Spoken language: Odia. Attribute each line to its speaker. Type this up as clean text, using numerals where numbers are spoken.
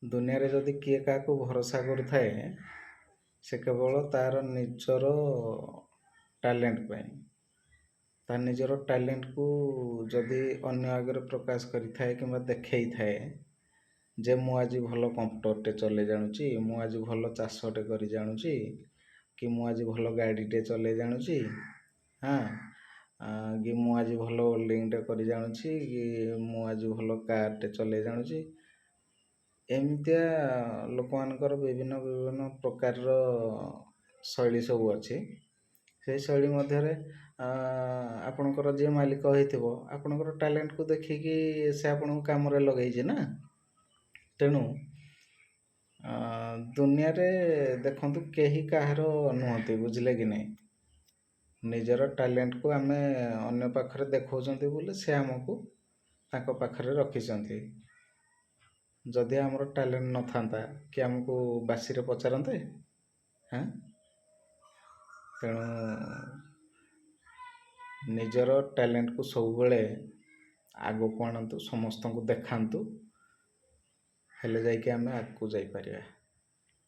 Speaker 1: ଦୁନିଆରେ ଯଦି କିଏ କାହାକୁ ଭରସା କରୁଥାଏ, ସେ କେବଳ ତା'ର ନିଜର ଟ୍ୟାଲେଣ୍ଟ ପାଇଁ। ତା ନିଜର ଟ୍ୟାଲେଣ୍ଟକୁ ଯଦି ଅନ୍ୟ ଆଗରେ ପ୍ରକାଶ କରିଥାଏ କିମ୍ବା ଦେଖେଇଥାଏ ଯେ ମୁଁ ଆଜି ଭଲ କମ୍ପ୍ୟୁଟରଟେ ଚଲେଇ ଜାଣୁଛି, ମୁଁ ଆଜି ଭଲ ଚାଷଟେ କରି ଜାଣୁଛି, କି ମୁଁ ଆଜି ଭଲ ଗାଡ଼ିଟେ ଚଲେଇ ଜାଣୁଛି, ହଁ, କି ମୁଁ ଆଜି ଭଲ ୱେଲ୍ଡିଂଟେ କରି ଜାଣୁଛି, କି ମୁଁ ଆଜି ଭଲ କାର୍ଟେ ଚଲେଇ ଜାଣୁଛି। ଏମିତିଆ ଲୋକମାନଙ୍କର ବିଭିନ୍ନ ବିଭିନ୍ନ ପ୍ରକାରର ଶୈଳୀ ସବୁ ଅଛି। ସେଇ ଶୈଳୀ ମଧ୍ୟରେ ଆପଣଙ୍କର ଯିଏ ମାଲିକ ହେଇଥିବ, ଆପଣଙ୍କର ଟ୍ୟାଲେଣ୍ଟକୁ ଦେଖିକି ସେ ଆପଣଙ୍କୁ କାମରେ ଲଗେଇଛି ନା। ତେଣୁ ଦୁନିଆରେ ଦେଖନ୍ତୁ, କେହି କାହାର ନୁହନ୍ତି, ବୁଝିଲେ କି ନାହିଁ? ନିଜର ଟ୍ୟାଲେଣ୍ଟକୁ ଆମେ ଅନ୍ୟ ପାଖରେ ଦେଖାଉଛନ୍ତି ବୋଲି ସେ ଆମକୁ ତାଙ୍କ ପାଖରେ ରଖିଛନ୍ତି। ଯଦି ଆମର ଟ୍ୟାଲେଣ୍ଟ ନଥାନ୍ତା କି ଆମକୁ ବାସିରେ ପଚାରନ୍ତେ? ହାଁ, ତେଣୁ ନିଜର ଟ୍ୟାଲେଣ୍ଟକୁ ସବୁବେଳେ ଆଗକୁ ଆଣନ୍ତୁ, ସମସ୍ତଙ୍କୁ ଦେଖାନ୍ତୁ, ହେଲେ ଯାଇକି ଆମେ ଆଗକୁ ଯାଇପାରିବା।